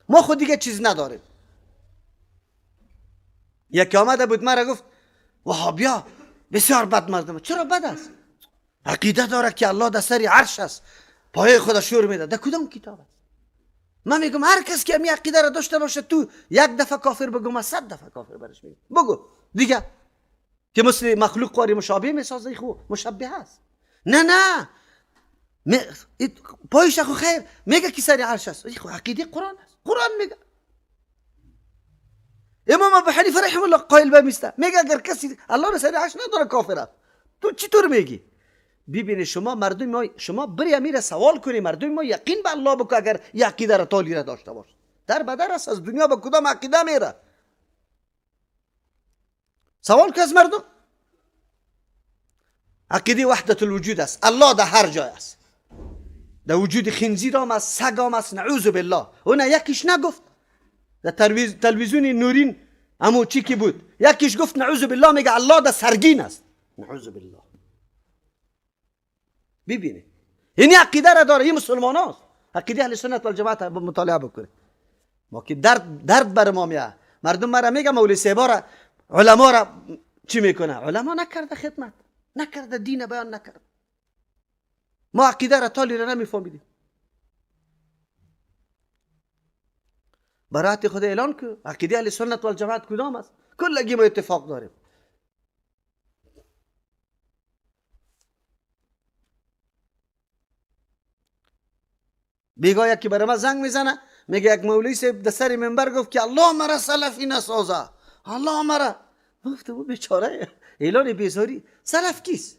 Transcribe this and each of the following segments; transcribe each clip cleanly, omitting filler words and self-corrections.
ما خود دیگه چیز نداریم. یکی آمده بود مرا گفت وهابیا بسیار بد مردم. چرا بد است؟ عقیده داره که الله در سر عرش است، پای خود شور میده. در کدام کتاب است؟ من میگم هر کس که می عقیده را داشته باشه تو یک دفعه کافر بگو، من 100 دفعه کافر برش میگم. بگو دیگه که مثل مخلوق قاری مشابه میسازه، خو مشابه است. نه نه، پایش خو خیر میگه که سر عرش است، خو عقیده قرآن است. قرآن میگه. امام ابو حنیفه رحمه الله قائل به میسته، میگه اگر کسی الله را سر عرش نداره کافر است. تو چطور میگی؟ ببینی شما مردم ما، شما بری امیر سوال کنی، مردم ما یقین به الله بکن اگر یه عقیده را تالی را داشته باش. در بدر است، از دنیا به کدام عقیده میره؟ سوال که از مردم. عقیده وحدت الوجود است، الله در هر جای است، در وجود خنزیر هم است، سگ هم است، نعوذ بالله. اون یکیش نگفت در تلویزیون نورین امو چی که بود، یکیش گفت نعوذ بالله، میگه الله در سرگین است، نعوذ بالله. ببینید این عقیده را داره، این مسلمان هاست. عقیده اهل سنت و الجماعت مطالعه بکنه. ما که درد بر ما میاد. مردم مرا میگه مولوی صاحب را، علما را چی میکنه؟ علما نکرده خدمت، نکرده دین بیان نکرده. ما عقیده را تالی را نمیفهمیدیم. برات خود اعلان که عقیده اهل سنت و الجماعت کدام است؟ کلگی ما اتفاق داریم. بیگاه یکی برای ما زنگ میزنه میگه یک مولوی صاحب در سر منبر گفت که الله مرا سلفی نسازه، الله مرا. گفت او بیچاره اعلان بیزاری. سلف کیست؟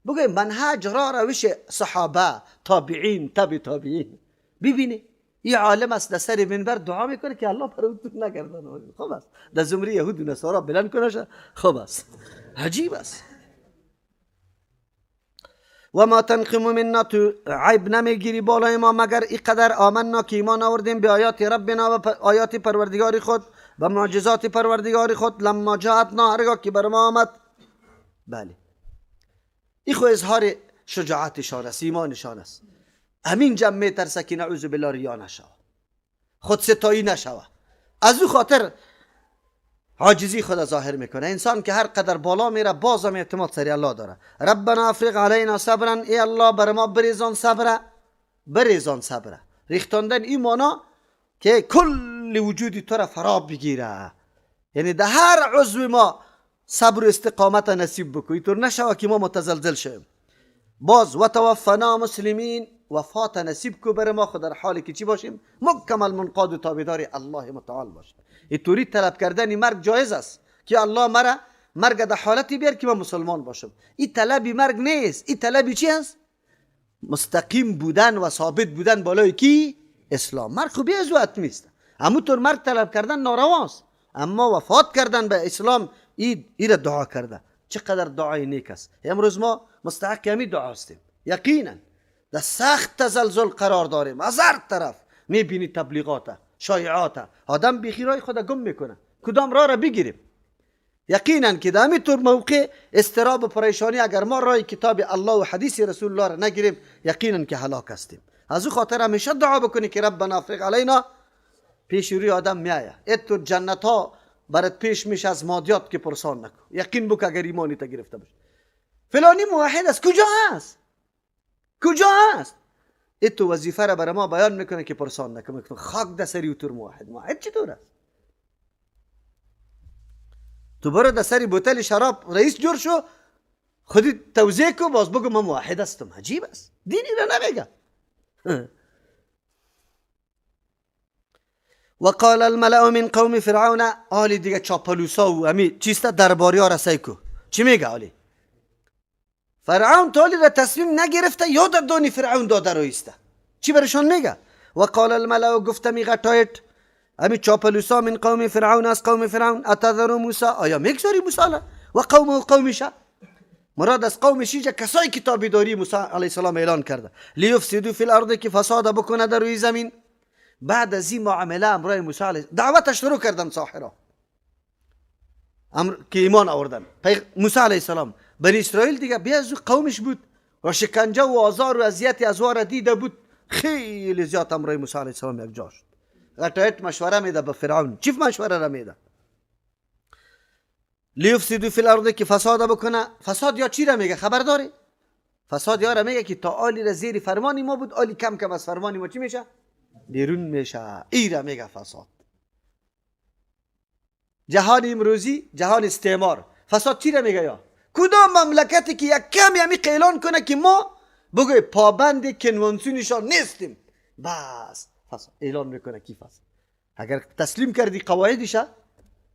بگه منهج را روش صحابه، تابعین، تابع تابعین. ببینی این عالم است در سر منبر دعا میکنه که الله برای او نگردانه. خوب است در زمره یهود و نصارا بلند کنه، خوب است، عجیب است. و ما تنقم منا، تو عیب نمیگیری بالای ما مگر اینقدر آمنا که ایمان آوردیم به آیات ربنا و آیات پروردگار خود و معجزات پروردگار خود. لما جاءتنا، هرگاه که بر ما آمد. بله، این خو اظهار شجاعتشان است، ایمانشان است. همین جمع میترسه که نعوذ بالله ریا نشوه، خودستایی نشوه. از او خاطر عاجزی خود ظاهر میکنه. انسان که هر قدر بالا میره بازم اعتماد سری الله داره. ربنا افرغ علینا صبرا، ای الله بر ما بریزان صبر، بریزان صبر. ریختاندن این مانا که کل وجودی تو را فرا بگیره، یعنی در هر عضو ما صبر و استقامت نصیب بکن، اینطور نشوه که ما متزلزل شویم. باز و توفنا مسلمین، وفات نصیب کو بر ما، خود در حالی که چی باشیم؟ مکمل منقاد و تابعدار الله متعال باشیم. اینطوری طلب کردن مرگ جایز است که الله مرا مرگ در حالتی بیار که من مسلمان باشم. این طلب مرگ نیست، این طلب چی است؟ مستقیم بودن و ثابت بودن بالای کی؟ اسلام. مرگ خوبی از او نیست. همونطور مرگ طلب کردن نارواست، اما وفات کردن به اسلام ای را دعا کرده. چقدر دعای نیک است. امروز ما مستحق همی دعا هستیم. یقینا در سخت تزلزل قرار داریم، از هر طرف میبینی تبلیغات، شایعات، آدم بیخی رای خود گم میکنه، کدام راه را بگیریم؟ یقینا که در همینطور موقع اضطراب و پریشانی اگر ما رای کتاب الله و حدیث رسول الله را نگیریم یقینا که هلاک هستیم. از او خاطر همیشه دعا بکنی که ربنا افرغ علینا. پیش روی آدم میآید، اتو جنت ها برات پیش میشه از مادیات که پرسان نکن. یقین بک اگر ایمانی تا گرفته باشه. فلانی موحد است، کجا هست؟ کجا هست؟ اتو وظیفه را برای ما بیان میکنه که پرسان نکن. خاک در سری اتور موحد. موحد چطور است؟ تو برو در سری بوتل شراب رئیس جور شو، خودی توزیع کو، باز بگو من موحد هستم. عجیب است، دینی را نمیگه. وقال الملأ من قوم فرعون، آلی دیگه چاپلوسا و امی چیست درباری ها را سیکو چی میگه؟ آلی فرعون تالی را تصمیم نگرفته، یاد دانی فرعون داده رویسته. چی برشان میگه؟ وقال الملأ، گفته می غټایت امی چاپلوسا من قوم فرعون، از قوم فرعون، اتذر موسی، آیا میگذاری موسی را و قوم و قومش؟ مراد از قومش اینجا کسایی که تابعداری موسی علیه السلام اعلان کرده، لیفسدوا فی الارض، که فساد بکنه در روی زمین. بعد از این معامله امرای موسی علیه دعوتش شروع کردن ساحرا امر که ایمان آوردن موسی علیه السلام. بنی اسرائیل دیگه بیا از قومش بود و شکنجه و آزار و اذیت از را دیده بود، خیلی زیاد همراه موسی علیه السلام یک جا شد. غټایت مشوره میده به فرعون. چی مشوره را میده؟ لیفسدوا فی الارض، که فساد بکنه. فساد یا چی را میگه خبر داری؟ فساد یا را میگه که تا آلی را زیر فرمانی ما بود، آلی کم کم از فرمانی ما چی میشه؟ بیرون میشه. ای را میگه فساد. جهان امروزی، جهان استعمار، فساد چی را میگه؟ یا کدام مملکتی که یک کمی همی اعلان کنه که ما بگوی پابند کنوانسیونشان نیستیم، بس فساد اعلان میکنه کی فساد. اگر تسلیم کردی قواعدش،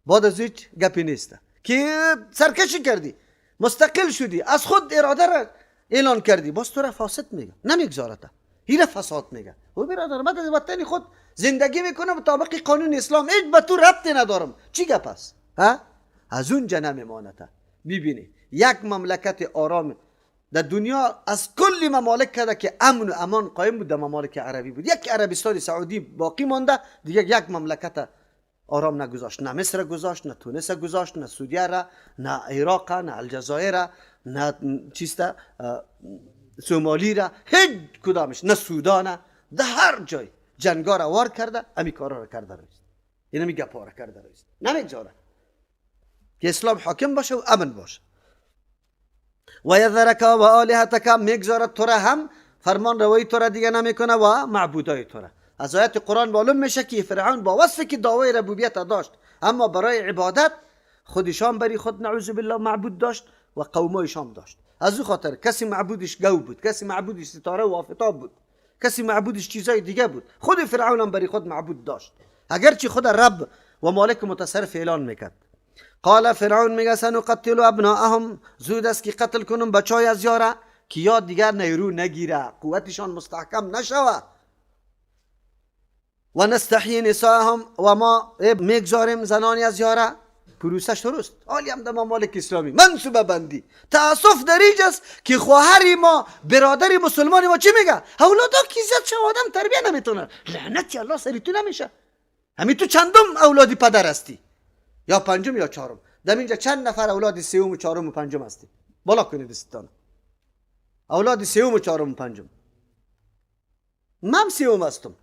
بعد از هیچ گپی نیست که سرکشی کردی، مستقل شدی، از خود اراده را اعلان کردی، باز تو را فاسد میگه، نمیگذارد، هیره فساد میگه. او برادر من در وطن خود زندگی میکنم مطابق قانون اسلام، هیچ به تو ربطی ندارم، چی گپ است؟ ها؟ از اونجا نمیماند. میبینی یک مملکت آرام در دنیا از کل ممالک کرده که امن و امان قایم بود در ممالک عربی بود. یک عربستان سعودی باقی مانده، دیگه یک مملکت آرام نگذاشت، نه مصر گذاشت، نه تونس گذاشت، نه سعودیه را، نه عراق، نه الجزایر، نه چیست سومالی را، هیچ کدامش، نه سودان، در هر جای جنگا را وار کرده، امی کارا را کرده رویست، اینمی گپا را کرده رویست، نمیگذاره که اسلام حاکم باشه و امن باشه. و یذرک و آلهتک، میگذارد تو را هم فرمان روایی تو را دیگه نمیکنه و معبودای تو را. از آیت قرآن معلوم میشه که فرعون با وصفی که دعوای ربوبیت داشت، اما برای عبادت خودشان بری خود نعوذ بالله معبود داشت و قومایشان داشت. از او خاطر کسی معبودش گو بود، کسی معبودش ستاره و آفتاب بود، کسی معبودش چیزای دیگه بود. خود فرعون هم بری خود معبود داشت، اگرچه خود رب و مالک متصرف اعلان میکرد. قال فرعون میگه سنقتل ابناءهم، زود است که قتل کنم بچای از یاره که یا دیگر نیرو نگیره، قوتشان مستحکم نشوه. و نستحیی نساءهم، و ما میگذاریم زنانی از یاره. پروسش درست حالی هم در ممالک اسلامی منصوبه بندی. تاسف در اینجاست که خواهر ما، برادر مسلمان ما چی میگه؟ اولادا کی زیاد شو آدم تربیه نمیتونه. لعنتی الله سری تو نمیشه. همین تو چندم اولادی پدر هستی؟ یا پنجم یا چهارم. در اینجا چند نفر اولاد سوم و چهارم و پنجم هستی؟ بالا کنید دستتان. اولاد سوم و چهارم و پنجم. من سوم هستم.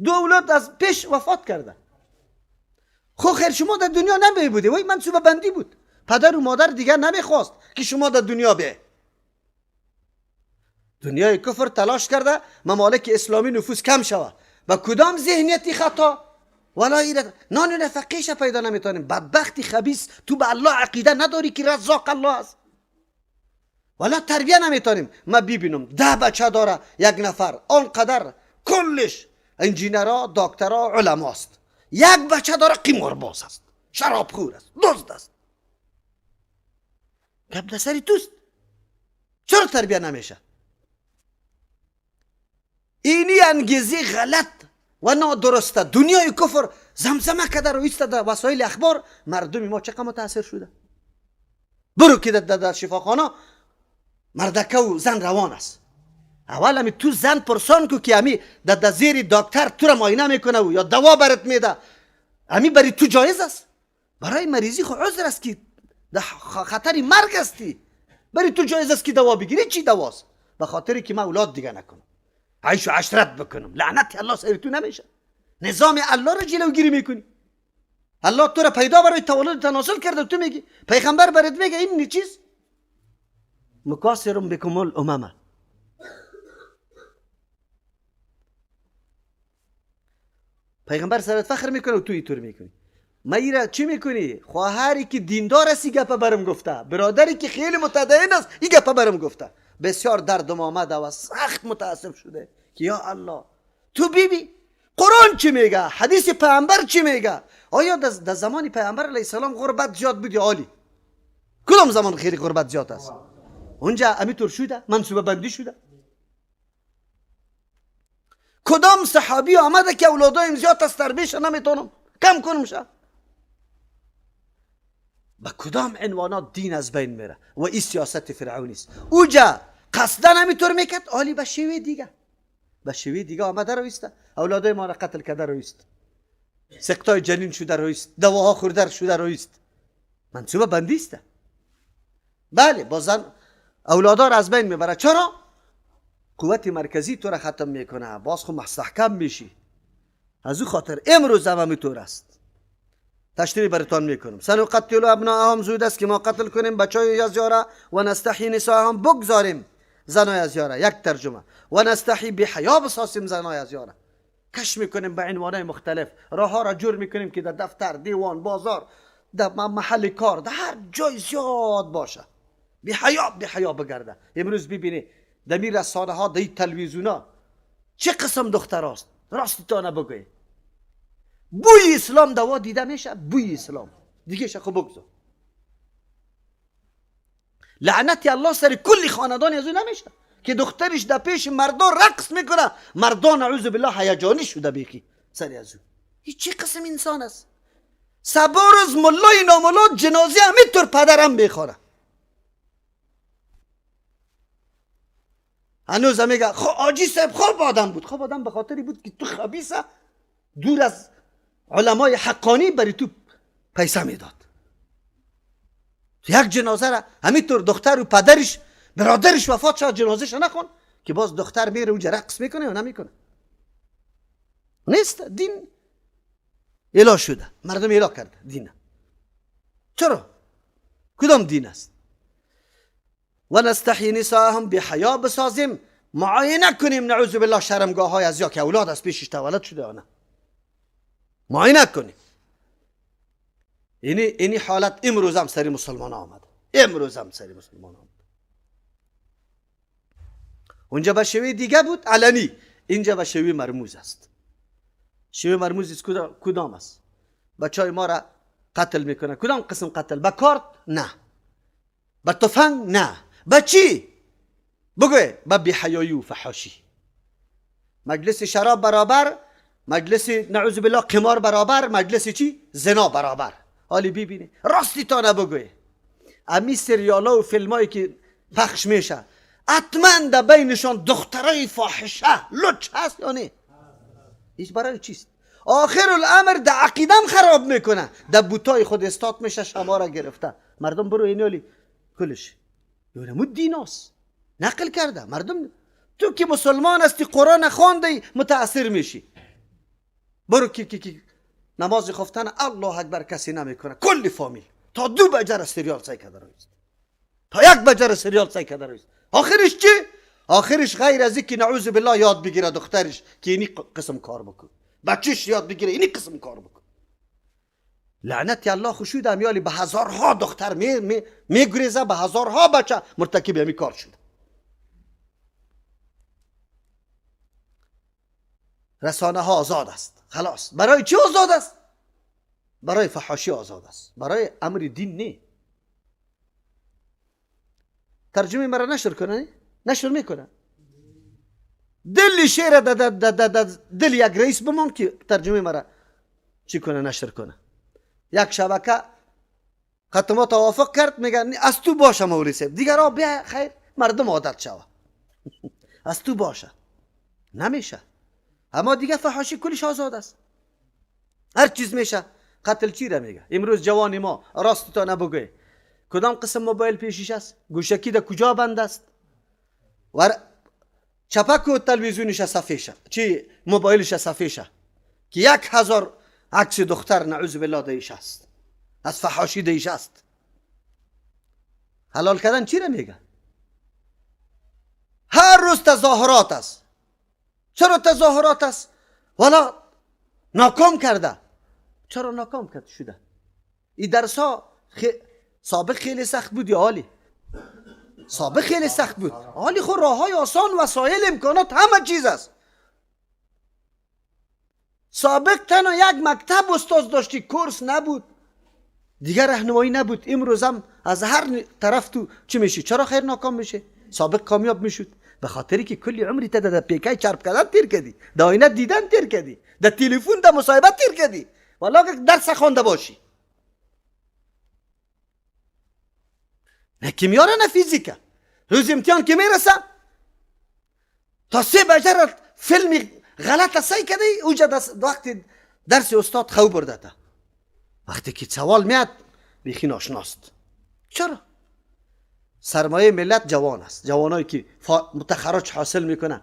دو اولاد از پیش وفات کرده. خب خیر شما در دنیا نمی بودی، وای منصوبه بندی بود. پدر و مادر دیگر نمیخواست که شما در دنیا به. دنیای کفر تلاش کرده ممالک اسلامی نفوذ کم شوه. با کدام ذهنیتی خطا؟ ولا نان نفقیش پیدا نمیتونیم. بدبختی خبیث، تو به الله عقیده نداری که رزاق الله است. ولا تربیه نمیتونیم. ما ببینم 10 بچه داره یک نفر، آنقدر کلش انجینرها، دکترها، علماست. یک بچه داره قمارباز است، شرابخور است، دزد است. گپ در سری توست. چرا تربیه نمیشه؟ اینی انگیزه غلط و نادرسته. دنیای کفر زمزمه کرده رو ایسته در وسایل اخبار. مردم ما چقدر متاثر شده. برو که در شفاخانه مردکه و زن روان است. اول همی تو زن پرسان کو که همی در زیر دکتر تو را معاینه میکنه و یا دوا برات میده، همی برای تو جایز است؟ برای مریضی خو عذر است که در خطر مرگ هستی، برای تو جایز است که دوا بگیری. چی دواست؟ به خاطر که من اولاد دیگه نکنم، عیش و عشرت بکنم. لعنت الله سر تو نمیشه. نظام الله را جلوگیری میکنی. الله تو را پیدا برای تولد تناسل کرده، تو میگی پیغمبر برات میگه این چیز مکاسر بکم الامم. پیغمبر سرت فخر میکنه و تو اینطور میکنی. ما ایرا چی میکنی؟ خواهری که دیندار است این گپه برم گفته، برادری که خیلی متدین است این گپه برم گفته. بسیار دردم آمده و سخت متاسف شده که یا الله تو بیبی قرآن چی میگه، حدیث پیامبر چی میگه. آیا در زمان پیامبر علیه السلام غربت زیاد بود یا عالی؟ کدام زمان خیلی غربت زیاد است؟ اونجا امیطور شده، منصوبه بندی شده. کدام صحابی آمده که اولادایم زیاد است تربیش نمیتونم کم کنم شه؟ با کدام عنوانات دین از بین میره و این سیاست فرعونی است. اوجا قصدا همیطور میکرد، عالی به شیوه دیگه، به شیوه دیگه آمده رویسته، اولادای ما را قتل کرده رویست، سقطای جنین شده رویست، دواها خورده شده رویست. منصوبه بندی است. بله بازن اولادا را از بین میبره. چرا؟ قوت مرکزی تو را ختم میکنه، باز خو مستحکم میشی. از او خاطر امروز هم همینطور است. تشریح براتان میکنم. سنقتل ابناءهم، زود است که ما قتل کنیم بچای از یارا، و نستحی نساءهم، بگذاریم زنای از یارا. یک ترجمه و نستحی، بی حیا بسازیم زنای از یارا، کش میکنیم به عنوانای مختلف، راه ها را جور میکنیم که در دفتر، دیوان، بازار، در محل کار، در هر جای زیاد باشه، بی حیا بی حیا بگرده. امروز ببینی در می رسانه ها، در تلویزیون ها چه قسم دختر هاست، راست تا نبگوی بوی اسلام دوا دیده میشه، بوی اسلام دیگه شخو بگذار. لعنت الله سر کل خاندان از او نمیشه که دخترش در پیش مردان رقص میکنه، مردان اعوذ بالله هیجانی شده بیخی سر از او. هیچ چه قسم انسان است. سبا روز ملای نامولا جنازه همینطور پدرم میخوره، هنوز میگه خب آجی صاحب خوب آدم بود. خوب آدم به خاطری بود که تو خبیثه، دور از علمای حقانی بری تو پیسه میداد. یک جنازه را همینطور دختر و پدرش برادرش وفات شد، جنازهش نخون که باز دختر میره اونجا رقص میکنه یا نمیکنه. نیست، دین اله شده، مردم اله کرده دین. چرا؟ کدام دین است؟ و نستحی نساءهم، بی حیا بسازیم، معاینه کنیم نعوذ بالله شرمگاه های از یا که اولاد از پیشش تولد شده یا نه، معاینه کنیم. اینی حالت امروز هم سری مسلمان آمد، امروز هم سری مسلمان آمد. اونجا به شیوه دیگه بود علنی، اینجا به شیوه مرموز است. شیوه مرموز کدام است؟ بچای ما را قتل میکنه. کدام قسم قتل؟ به کارت؟ نه. به تفنگ؟ نه. به چی؟ بگوی به بی‌حیایی و فحاشی. مجلس شراب برابر، مجلس نعوذ بالله قمار برابر، مجلس چی؟ زنا برابر. حالی ببینی راستی تا نبگوی امی سریالا و فیلمایی که پخش میشه حتما در بینشان دخترای فاحشه لچ هست یا نه؟ هیچ برای چیست؟ آخر الامر در عقیدم خراب میکنه، در بوتای خود استاد میشه، شما را گرفته. مردم برو اینالی کلش یعنی دیناست نقل کرده مردم. تو که مسلمان هستی قرآن خواندی متاثر میشی، برو کی کی کی نماز خفتن الله اکبر کسی نمیکنه، کل فامیل تا 2 بجه سریال سعی کرده رویست، تا 1 بجه سریال سعی کرده رویست. آخرش چی؟ آخرش غیر از اینکه نعوذ بالله یاد بگیره دخترش که اینی قسم کار بکن، بچهش یاد بگیره اینی قسم کار بکن. لعنت الله خشود امیالی به هزارها دختر می میگریزه، به هزارها بچه مرتکب همی کار شده. رسانه ها آزاد است، خلاص. برای چی آزاد است؟ برای فحاشی آزاد است، برای امر دین نه. ترجمه مرا نشر کنه؟ نشر میکنه. دل شعر دل یک رئیس بمان که ترجمه مرا چی کنه، نشر کنه. یک شبکه ختما توافق کرد، میگن از تو باشه مولوی صاحب، دیگرها بیا خیر مردم عادت شوه. از تو باشه نمیشه. اما دیگه فحاشی کلش آزاد است، هر چیز میشه. قتل چی را میگه؟ امروز جوان ما راست تا نبگوی کدام قسم موبایل پیشش است، گوشکی در کجا بند است، و چپک و تلویزیونش صفحه چی موبایلش صفحه که 1000 عکس دختر نعوذ بالله دیش است، از فحاشی دیش است. حلال کردن چی را میگه؟ هر روز تظاهرات است. چرا تظاهرات است؟ والا ناکام کرده. چرا ناکام کرده شده؟ این درس ها سابق خیلی سخت بود یا حالی؟ سابق خیلی سخت بود. حالی خود راه های آسان، وسایل، امکانات همه چیز است. سابق تنها یک مکتب استاد داشتی، کورس نبود، دیگر راهنمایی نبود. امروز هم از هر طرف تو چی میشی؟ چرا خیر ناکام میشه؟ سابق کامیاب میشد به خاطری که کلی عمری تا در پیکای چرب کردن تیر کردی، در آینه دیدن تیر کردی، در تلفن در مصاحبه تیر کردی، والا که درس خوانده باشی. نه کیمیا را نه فیزیکا. روز امتحان که میرسه تا 3 بجه فیلم غلط سعی کردی، اوجا وقتی درس استاد خو برده تا وقتی که سوال میاد بیخی ناشناست. چرا؟ سرمایه ملت جوان است، جوانایی که متخرج حاصل میکنه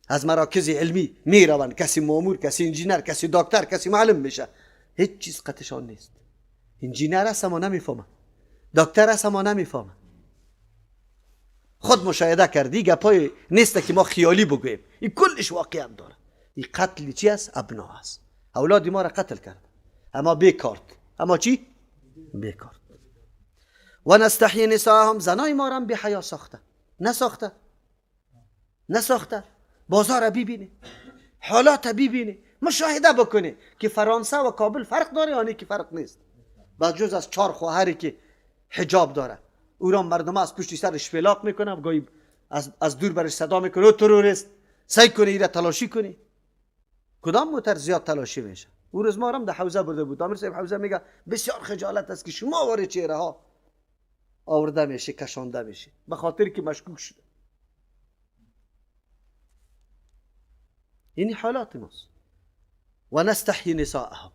از مراکز علمی میروند، کسی مامور، کسی انجینر، کسی دکتر، کسی معلم میشه، هیچ چیز قطعشان نیست. انجینر است اما نمیفهمه، دکتر است اما نمیفهمه. خود مشاهده کردی، گپای نیست که ما خیالی بگوییم، این کلش واقعیت داره. این قتل چی است؟ ابنا است. اولاد ما را قتل کرد، اما بیکارت، اما چی؟ بیکارت. و نستحیی نساءهم، زنای ما را بی حیا ساخته، نساخته، نساخته. بازار ببینی، حالات ببینی، مشاهده بکنی که فرانسه و کابل فرق داره یا نه که فرق نیست. بعد جز از 4 خواهری که حجاب داره، او را مردم از پشت سرش فلاق میکنه، گاهی از دور برش صدا میکنه او تروریست، سعی کنی ایره تلاشی کنی. کدام موتر زیاد تلاشی میشه؟ او روز ما هم در حوزه برده بود، امیر صاحب حوزه میگه بسیار خجالت است که شما وارد چهره ها آورده میشه، کشانده میشه، به خاطر که مشکوک شده. این حالات ماست. و نستحیی نساءهم،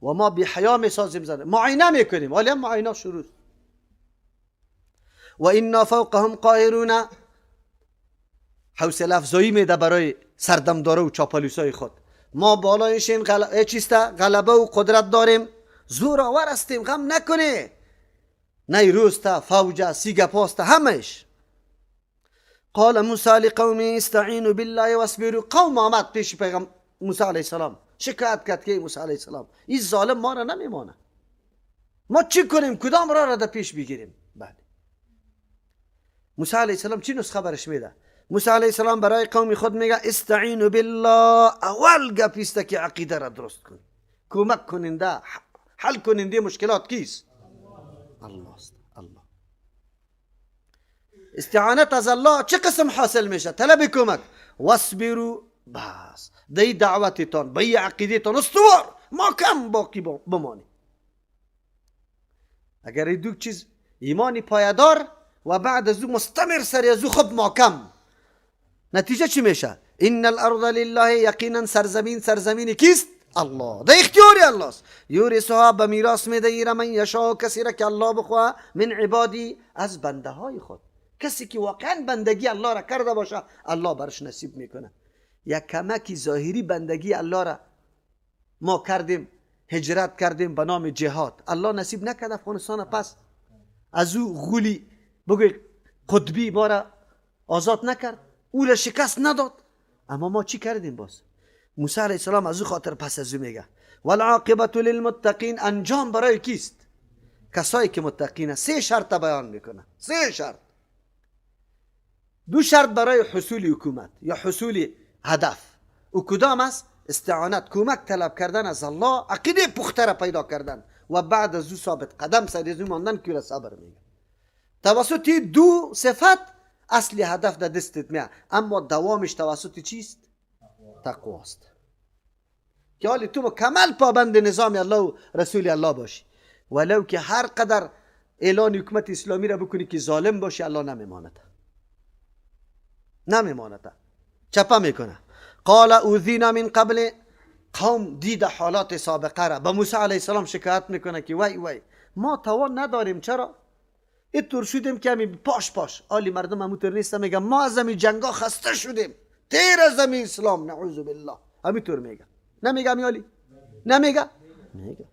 و ما بی حیا میسازیم زنه، معاینه میکنیم، ولی هم معاینه شروع. و انا فوقهم قاهرون، حوصله افزایی میده برای سردمداره و چاپلوسای خود. ما بالایشین غلبه و قدرت داریم، زورآور هستیم، غم نکنی. نه روسته، فوجه، سیگه پاسته، همش. قال موسی لقومه استعینوا بالله واصبروا. قوم آمد پیش پیغمبر موسی علیه السلام، شکایت کرد که موسی علیه السلام این ظالم ما را نمیمانه، ما چی کنیم، کدام راه را در پیش بگیریم؟ بله، موسی علیه السلام چی نسخه برش میده؟ موسی علیه السلام برای قوم خود میگه استعینوا بالله. اول گپ است که عقیده را درست کن، کمک کننده، حل کننده مشکلات کیست؟ الله است. الله. استعانت از الله چه قسم حاصل میشه؟ طلب کمک. واصبروا، بس دی دعوتتان به عقیدهتان استوار ما کم باقی بمانی. اگر این دو چیز ایمانی پایدار و بعد از او مستمر سر از او خود ما کم، نتیجه چی میشه؟ ان الارض لله، یقینا سرزمین سرزمین کیست؟ الله، ده اختیار الله است. یورثها، به میراث میده ایره من یشاء، کسی را که الله بخواه، من عبادی، از بنده های خود. کسی که واقعا بندگی الله را کرده باشه الله برش نصیب میکنه. یک کمکی ظاهری بندگی الله را ما کردیم، هجرت کردیم به نام جهاد، الله نصیب نکرد افغانستان، پس از او غولی بگوی قطبی ما را آزاد نکرد، او را شکست نداد. اما ما چی کردیم باز؟ موسی علیه السلام از او خاطر پس از او میگه والعاقبة للمتقین، انجام برای کیست؟ کسایی که متقین. سه شرط بیان میکنه، سه شرط. دو شرط برای حصول حکومت یا حصول هدف، او کدام است؟ استعانت، کمک طلب کردن از الله، عقیده پخته را پیدا کردن و بعد از او ثابت قدم سر از او ماندن که را صبر میگه. توسط دو صفت اصل هدف در دستت میاد، اما دوامش توسط چیست؟ تقواست. که حالی تو مکمل پابند نظام الله و رسول الله باشی، ولو که هر قدر اعلان حکومت اسلامی را بکنی که ظالم باشی، الله نمیماند، نمیماند، چپه میکنه. قال اوذینا من قبل، قوم دید حالات سابقه را به موسی علیه السلام شکایت میکنه که وای وای ما توان نداریم، چرا اینطور شدیم که همین پاش پاش آلی مردم همونطور نیست، میگه ما از همین جنگا خسته شدیم، تیر از همین اسلام، نعوذ بالله، همینطور میگه. نمیگه میالی؟ نمیگه؟ میگه.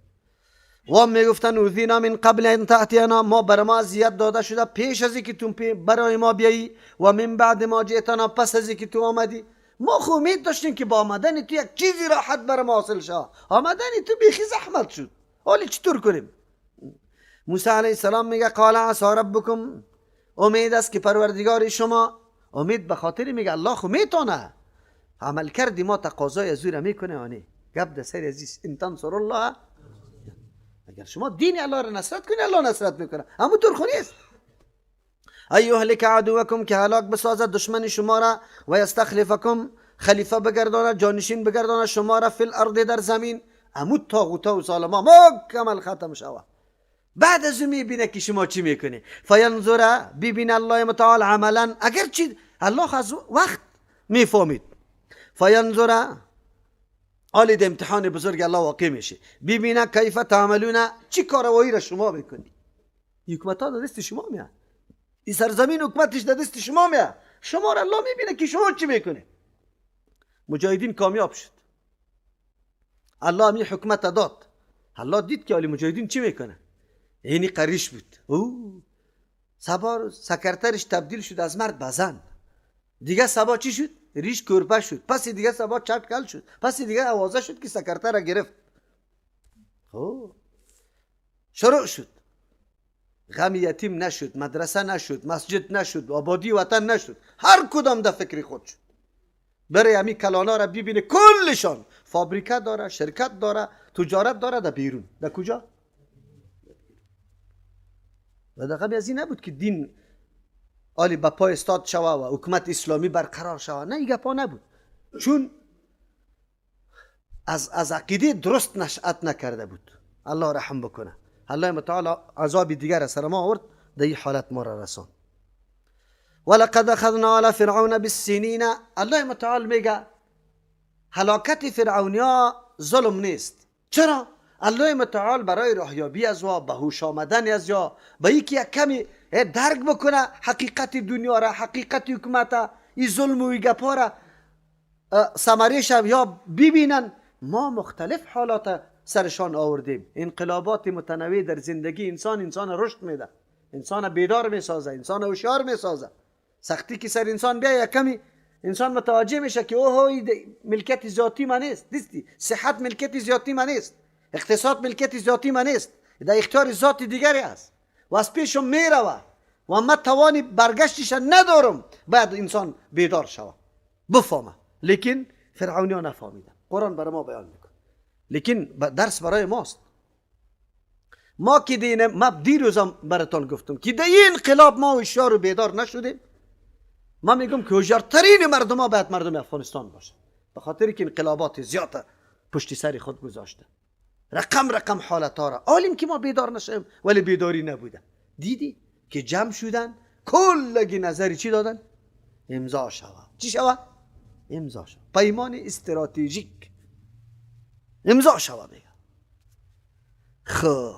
و میگفتن اوذینا من قبل ان تأتینا، ما بر ما اذیت داده شده پیش از اینکه تو برای ما بیایی، و من بعد ما جئتنا، پس از اینکه تو آمدی. ما خو امید داشتیم که با آمدن تو یک چیزی راحت بر ما حاصل شه، آمدن تو بیخی زحمت شد، حالی چطور کنیم؟ موسی علیه السلام میگه قال عسی ربکم، امید است که پروردگار شما، امید به خاطر میگه الله خو میتونه، عمل کردی ما تقاضای از او را میکنه. آنی گپ در سر عزیز، ان تنصر الله، اگر شما دین الله را نصرت کنی الله نصرت میکنه، همونطور خو نیست. ایهلک عدوکم، که هلاک بسازد دشمن شما را، و یستخلفکم، خلیفه بگردانه، جانشین بگردانه شما را، فی الارض، در زمین. امو طاغوتا و ظالما مکمل ختم شوه. بعد از او میبینه که شما چی میکنی. فینظر، ببینه الله متعال عملا، اگر چی الله از وقت میفهمید. فینظر، حالی در امتحان بزرگ الله واقع میشه، ببینه کیف تعملون، چی کاروایی را شما میکنی. حکومت ها دست شما میاد، این سرزمین حکومتش در دست شما میه، شما را الله میبینه که شما چی میکنه. مجاهدین کامیاب شد، الله همی حکومت داد. الله دید که علی مجاهدین چی میکنه، اینی قریش بود. او سبا سکرترش تبدیل شد از مرد به زن. دیگه سبا چی شد؟ ریش کرپه شد. پس دیگه سبا چټکل شد. پس دیگه آوازه شد که سکرتر را گرفت. خب شروع شد. غم یتیم نشد، مدرسه نشد، مسجد نشد، آبادی وطن نشد. هر کدام در فکر خود شد. بره همی کلانا را ببینه کلشان فابریکه داره، شرکت داره، تجارت داره در بیرون. در کجا؟ و در غم از این نبود که دین آلی به پای استاد شوه و حکومت اسلامی برقرار شوه. نه، این گپا نبود، چون از عقیده درست نشأت نکرده بود. الله رحم بکنه. الله متعال عذاب دیگر سر ما آورد، در این حالت ما را رسان. ولقد اخذنا على فرعون بالسنین. الله متعال میگه هلاکت فرعونیا ظلم نیست. چرا؟ الله متعال برای راهیابی از وا، به هوش آمدن از یا، به یکی یک کمی درک بکنه حقیقت دنیا را، حقیقت حکومت، این ظلم و گپا را ثمره‌ش یا ببینن. ما مختلف حالات سرشان آوردیم. انقلابات متنوع در زندگی انسان، انسان رشد میده، انسان بیدار میسازه، انسان هوشیار میسازه. سختی که سر انسان بیایه کمی انسان متوجه میشه که اوه ملکیت ذاتی من نیست، دیستی صحت ملکیت ذاتی من نیست، اقتصاد ملکیت ذاتی من نیست، در اختیار ذات دیگری است و از پیشم میروه و من توانی برگشتش ندارم. باید انسان بیدار شوه، بفهمه. لیکن فرعونی ها نفهمیدن. قرآن برای ما بیان میکنه، لیکن درس برای ماست. ما که دین، ما دیروزم براتان گفتم که در این انقلاب ما هوشیار و بیدار نشدیم. ما میگم که هوشیارترین مردم ها باید مردم افغانستان باشه، به خاطر که انقلابات زیاد پشت سر خود گذاشته، رقم رقم حالت ها را عالم که ما بیدار نشیم، ولی بیداری نبوده. دیدی که جمع شدن کلگی نظری چی دادن؟ امضا شوه. چی شوه؟ امضا شوه. پیمان استراتژیک امضا شوه میگه. خب